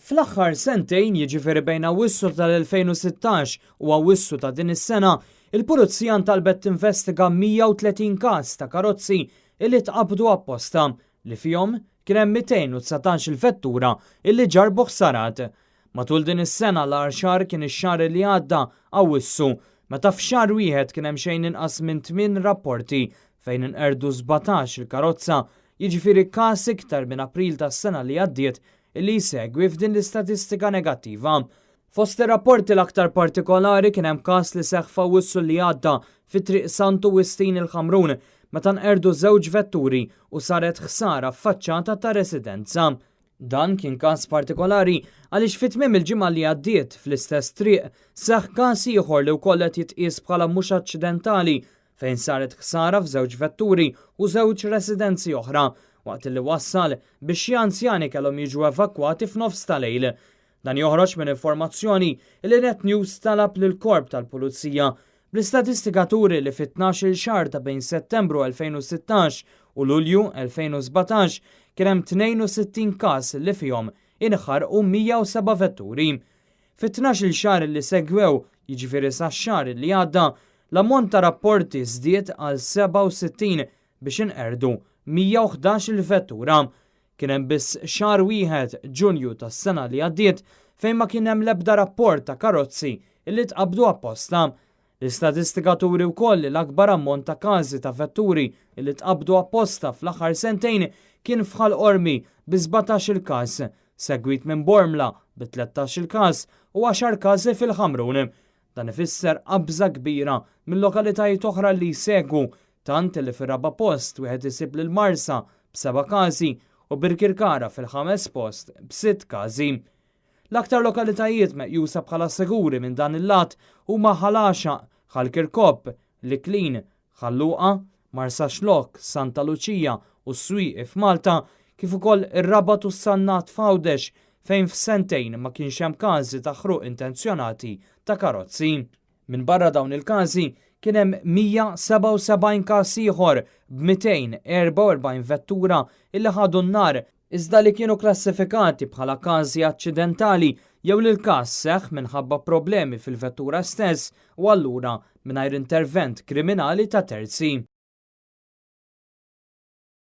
Fl-aħħar sentejn, jiġifieri bejn Awwissu tal-2016 u Awwissu ta' din is-sena, il-Pulizija ntalbet tinvestiga 130 każ ta' karozzi illi tqabbdu apposta, li fihom kien hemm 219 il-vettura illi ġarrbu ħsarat. Matul din is-sena l-agħar xahar kien ix-xahar li għadda, Awwissu, meta f'xahar wieħed kien hemm xejn inqas minn tmien rapporti fejn inqerdu 17 il-karozza, jiġifieri każ iktar minn April tas-sena li għaddiet illi jsegwi f'din l-istatistika negattiva. Fost ir-rapporti l-aktar partikolari kien hemm każ li seħħ f'Awwissu li għadda fi Triq Santu Wistin il-Ħamrun meta nqerdu żewġ vetturi u saret ħsara f'faċċata ta' residenza. Dan kien każ partikolari għaliex fi tmiem il-ġimgħa li għaddiet fl-istess triq seħħ każ ieħor li wkoll qed jitqies bħala mhux aċċidentali fejn saret ħsara f'żewġ vetturi u żewġ residenzi oħra, waqt li wassal biex xi anzjani kellhom jiġu evakwati f'nofs ta' lejl. Dan joħroġ minn informazzjoni li Net News talab lill-Korp tal-Pulizija, bl-istatistika turi li fit-tnax-il xahar ta' bejn Settembru 2016 u Lulju 2017 kien hemm 62 każ li fihom inħarqu 107 vetturi. Fit-tnax-il xahar li segwew, jiġifieri sax-xahar li għadda, l-ammont ta' rapporti żdied għal 67 biex inqerdu 111-il vettura. Kien hemm biss xahar wieħed, Ġunju tas-sena li għaddiet, fejn ma kien hemm l-ebda rapport ta' karozzi li tqabbdu apposta. L-istatistika turi wkoll li l-akbar ammont ta' każi ta' vetturi li tqabbdu apposta fl-aħħar sentejn kien f'Ħal Qormi bi 17-il każ, segwit minn Bormla bi 13-il każ u għaxar każi fil-Ħamrun. Dan ifisser qabża kbira minn lokalitajiet oħra li jsegwu, tant li fir-raba' post wieħed isib lil Marsa b'seba' każi u Birkirkara fil-ħames post b'sitt każi. L-aktar lokalitajiet meqjusa bħala siguri minn dan il-lat huma Ħal Għaxaq, Ħal Kirkop, l-Iklin, Ħal Luqa, Marsaxlokk, Santa Luċija u s-Swieqi f'Malta, kif ukoll ir-Rabat u s-Sannat f'Għawdex fejn f'sentejn ma kienx hemm każi ta' ħruq intenzjonati ta' karozzi. Minbarra dawn il-każi, kien hemm 177 każ ieħor b'244 vettura illi ħadu n-nar iżda li kienu klassifikati bħala każi aċċidentali jew li l-każ seħħ minħabba problemi fil-vettura stess u allura mingħajr intervent kriminali ta' terzi.